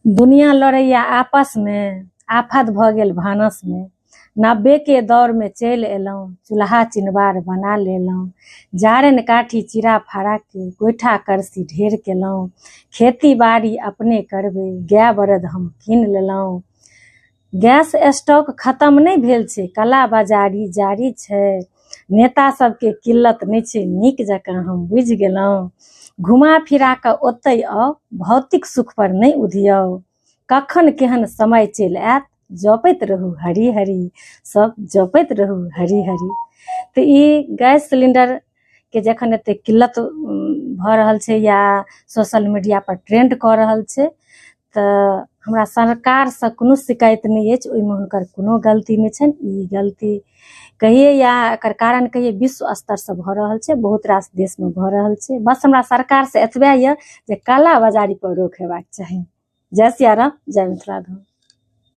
दुनिया लड़ैया आपसमे, आफत भऽ गेल भानसमे। 90के दौरमे चलि एलहुँ, चूल्हा चिनबार बना लेलहुँ। जारनि काठी चिरा फाड़ाके गोइठा करसी ढेर केलहुँ। खेती बाड़ी अपने करबै, गाय बरद हम कीन लेलहुँ। गैस स्टॉक खतम नहि भेल छै, कला बाजारी जारी छै। नेता सबके किल्लत नहि छै, नीक जकाँ हम बुझि गेलहुँ। घुमा फिरा कऽ ओतहि आउ, भौतिक सुख पर नहि उधियाउ। कखन केहन समय चलि आयत, जपैत रहू हरि हरि, सब जपैत रहू हरि हरि। तऽ ई गैस सिलिंडरके जखन एते किल्लत भऽ रहल छै या सोशल मीडिया पर ट्रेंड कऽ रहल छै, तऽ हमरा सरकारसँ कोनो शिकायत नहि अछि, ओहिमे हुनकर कोनो गलती नहि छनि। ई गलती कहियै या एकर कारण कहियै, विश्व स्तरसँ भऽ रहल छै, बहुत रास देशमे भऽ रहल छै। बस हमरा सरकारसँ एतबे यऽ जे काला बाजारी पर रोक हेबाक चाही। जय सिया राम, जय मिथिला धाम।